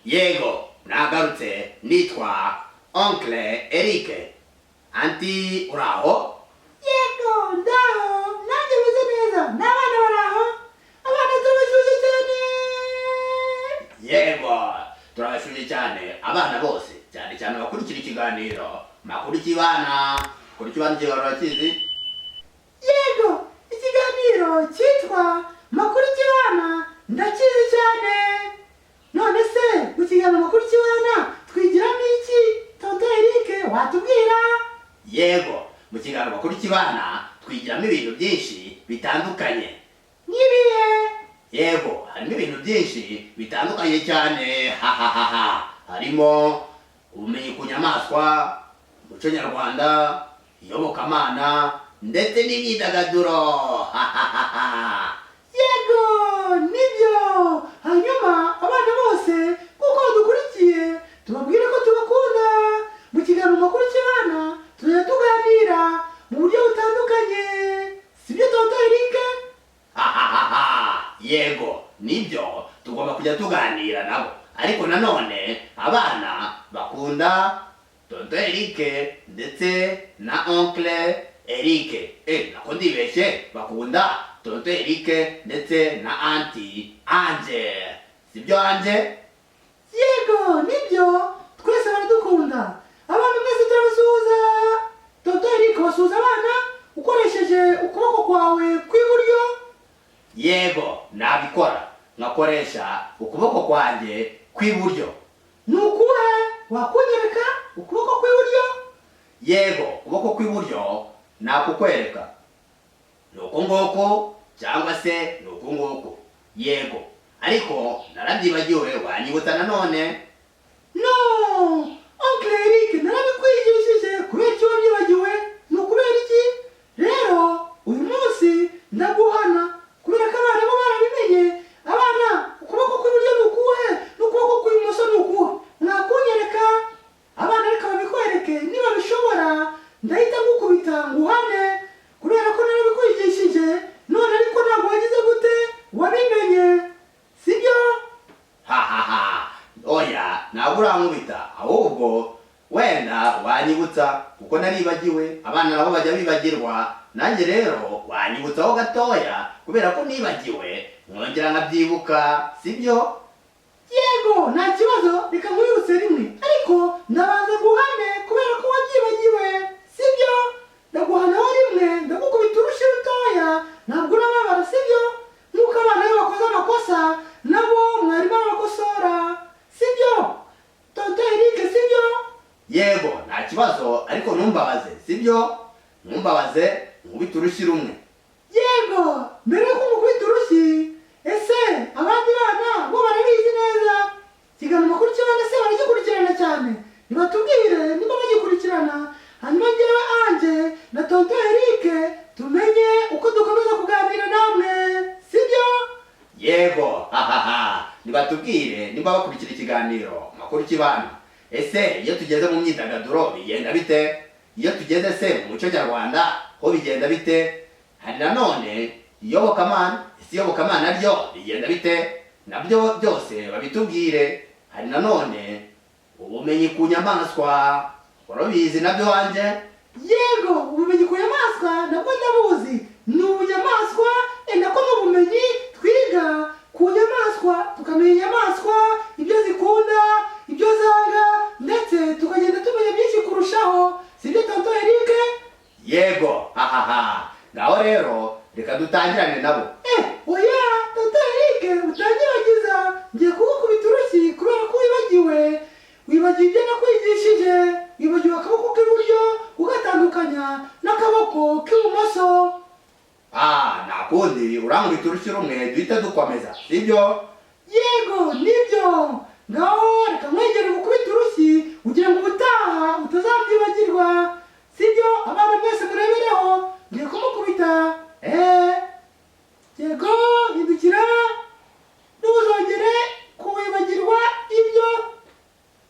Yego, nagarutse, nitwa Oncle Eric. Auntie, uraho? Yego, ndaho, nanjye meze neza, n'abana baraho, abana turabashyushye cyane. Yego, turabashuje cyane abana bose, cyane cyane abakurikira ikiganiro Makuru Kibana. Makuru Kibana, ikiganiro urakizi? Yego, ikiganiro cyitwa Makuru Kibana ndakizi cyane. None se mu kiganiro Makuru Kibana twigiramo iki, Tonton Eric, watubwira? Yego, mu kiganiro Makuru Kibana twigiramo ibintu byinshi bitandukanye. Nk'ibihe? Yego, harimo ibintu byinshi bitandukanye cyane, hahahaha. Harimo ubumenyi ku nyamaswa, umuco nyarwanda, iyobokamana ndetse n'imyidagaduro, hahahaha. Yego, nibyo. Hanyuma abana bose kuko badukurikiye, tubabwire ko tubakunda. Mu kiganiro Makuru Kibana tuzajya tuganira mu buryo butandukanye, sibyo, Tonton Eric? Hahahaha, yego, nibyo, tugomba kujya tuganira nabo. Ariko nanone abana bakunda Tonton Eric ndetse na Oncle Eric, nako ndibeshye, bakunda Tonton Eric ndetse na Auntie Ange, sibyo, Ange? Yego, nibyo, twese baradukunda. Abana mwese turabasuhuza. Tonton Eric, basuhuza abana ukoresheje ukuboko kwawe kw'iburyo. Yego, nabikora, nkakoresha ukuboko kwanjye kw'iburyo. Ni ukuhe? Wakunyereka ukuboko kw'iburyo? Yego, ukuboko kw'iburyo nakukwereka, ni uku nguku cyangwa se ni uku nguku. Yego, ariko narabyibagiwe, wanyibutsa nanone? No, Oncle Eric, narabikwigishije, kubera icyo wabyibagiwe? Ni ukubera iki? Rero uyu munsi ndaguhana kubera ko abana bo barabimenye. Abana, ukuboko kw'iburyo ni ukuhe n'ukuboko kw'ibumoso ni ukuhe? Mwakunyereka? Abana, reka babikwereke niba bishobora. Ndahita ngukubita nguhane kubera ko narabikwigishije none, ariko ntabwo wagize gute, wabimenye, sibyo? Hahaha, oya, ntabwo urankubita, ahubwo wenda wanyibutsa kuko naribagiwe. Abana nabo bajya bibagirwa, nanjye rero wanyibutsaho gatoya kubera ko nibagiwe, nkongera nkabyibuka, sibyo? Yego, nta kibazo, reka nkwibutse rimwe, ariko ndabanza guhane kubera ko wabyibagiwe, sibyo? Ndaguhanaho rimwe, ndagukubita urushyi rutoya, ntabwo urababara, sibyo? Nk'uko abana iyo bakoze amakosa nabo mwarimu arabakosora, sibyo, Tonton Eric, sibyo? Yego, nta kibazo, ariko ntumbabaze, sibyo? Ntumbabaze, nkubite urushyi rumwe. Yego, mbere yuko ngukubita urushyi, ese abandi bana bo barabizi neza ikiganiro Makuru Cy'Abana se? Baragikurikirana cyane? Nibatubwire niba bagikurikirana, hanyuma njyewe Ange na Tonton Eric tumenye uko dukomeza kuganira namwe, sibyo? Yego, hahaha, nibatubwire nimba bakurikira ikiganiro Makuru Kibana. Ese iyo tugeze mu myidagaduro bigenda bite? Iyo tugeze se mu muco nyarwanda ho bigenda bite? Hari nanone iyobokamana, ese iyobokamana ryo bigenda bite? Nabyo byose babitubwire. Hari nanone ubumenyi ku nyamaswa, urabizi nabyo wanjye? Yego, ubumenyi ku nyamaswa nabwo ndabuzi. Ni ubunyamaswa, nako ni ubumenyi twiga ku nyamaswa, tukamenya inyamaswa ibyo zikunda, ibyo zanga, ndetse tukagenda tumenya byinshi kurushaho, sibyo, Tonton Eric? Yego, hahaha. Ngaho rero reka dutangirane nabo. Oya, Tonton Eric, utanyibagiza. Ngiye kugukubita urushyi kubera ko wibagiwe, wibagiwe ibyo nakwigishije, wibagiwe akaboko k'iburyo ugatandukanya n'akaboko k'ibumoso. Ah, nta kundi, urankubita urushyi rumwe duhita dukomeza, sibyo? Yego, nibyo. Ngaho reka nkwegere gukubita urushyi kugira ngo ubutaha utazabyibagirwa, sibyo? Abana mwese murebereho, ngiye kumukubita. Yego, hindukira, ntuzongere kuwibagirwa ibyo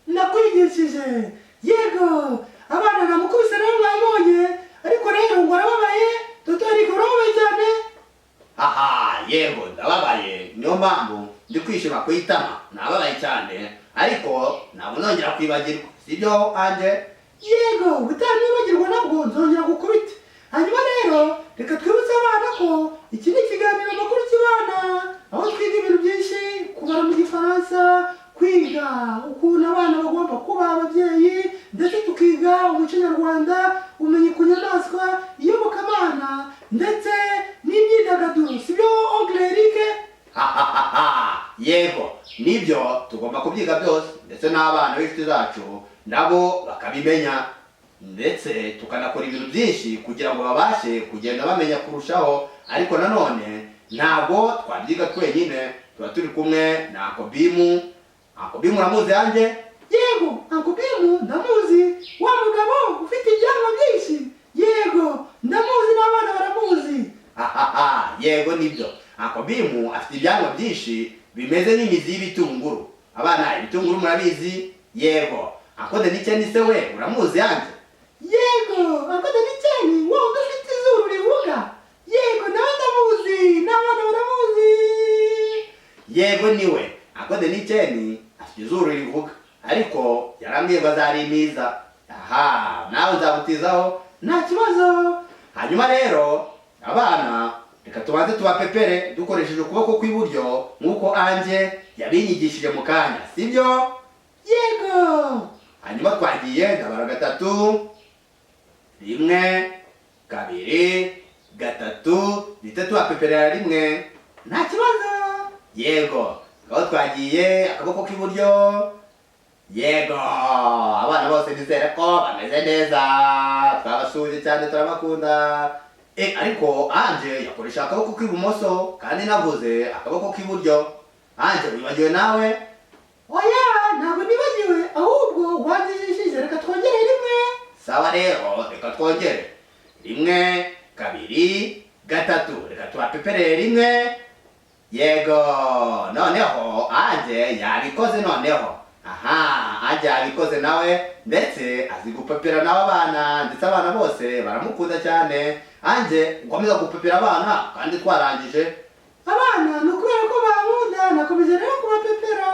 nakwigishije. Yego, abana, namukubise rero, mwabonye. Ariko rero ngo arababaye. Tonton Eric, urababaye cyane? Haha, yego, ndababaye, niyo mpamvu ndi kwishima ku itama, nababaye cyane. Ariko ntabwo nzongera kwibagirwa, sibyo Anje? Yego, utanibagirwa nabwo nzongera gukubita. Hanyuma rero reka twibutse abana ko iki ni ikiganiro Amakuru Kibana, aho twiga ibintu byinshi, kubara mu Gifaransa, kwiga ukuntu abana bagomba kuba ababyeyi, ndetse tukiga umuco nyarwanda, ubumenyi ku nyamaswa, iyobokamana, ndetse n'imyidagaduro, sibyo Oncle Eric? Yego, nibyo, tugomba kubyiga byose, ndetse n'abana b'inshuti zacu nabo bakabimenya, ndetse tukanakora ibintu byinshi kugira ngo babashe kugenda bamenya kurushaho. Ariko nanone ntabwo twabyiga twenyine, tuba turi kumwe na Uncle Bimu. Uncle Bimu uramuzi yanjye? Yego, Uncle Bimu ndamuzi, wa mugabo ufite ibyanwa byinshi. Yego, ndamuzi n'abana baramuzi. Yego, nibyo, Uncle Bimu afite ibyanwa byinshi bimeze nk'imizi y'ibitunguru. Abana, ibitunguru murabizi? Yego. Uncle Deniceni se we uramuzi yanjye? Yego, Uncle Deniceni wa wundi ufite izuru rivuga. Yego, nawe ndamuzi n'abana baramuzi. Yego, niwe Uncle Deniceni, afite izuru rivuga, ariko yarambwiye ngo azarimiza. Aha nawe nzagutizaho. Nta kibazo. Hanyuma rero abana, reka tubanze tubapepere dukoresheje ukuboko kw'iburyo nk'uko Anje yabinyigishije mu kanya, sibyo? Yego. Hanyuma twagiye, ndabara gatatu, 1, 2, 3, duhite tubapeperera rimwe. Nta kibazo. Yego, aho twagiye, akaboko k'iburyo. Yego, abana bose nizere ko bameze neza, twabasuhuje cyane, turabakunda. Ariko Anje yakoresha akaboko k'ibumoso kandi navuze akaboko k'iburyo. Anje, wibagiwe nawe? Oya, ntabwo nibagiwe, ahubwo wanjijishije. Reka twongere rimwe. Sawa rero, reka twongere 1, 2, 3, reka tubapeperere rimwe. Yego, noneho Anje yabikoze noneho. Aha, Anje yabikoze nawe, ndetse azi gupepera nawe abana, ndetse abana bose baramukunda cyane. Anje, ukomeza gupepera abana kandi twarangije. Abana ni ukubera ko bankunda, nakomeje rero kubapepera,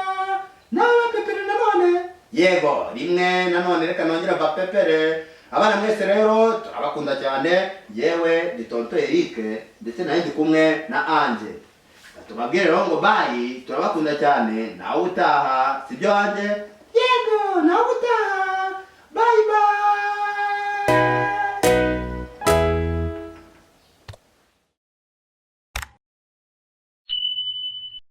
nawe bapepere nanone. Yego, rimwe nanone, reka nongere mbapepere. Abana mwese rero turabakunda cyane. Yewe ni Tonto Eric, ndetse nawe ndi kumwe na Anje. Tubabwire rero ngo bye, turabakunda cyane, nawe utaha, sibyo Anje? Yego, nawe utaha. Bye bye.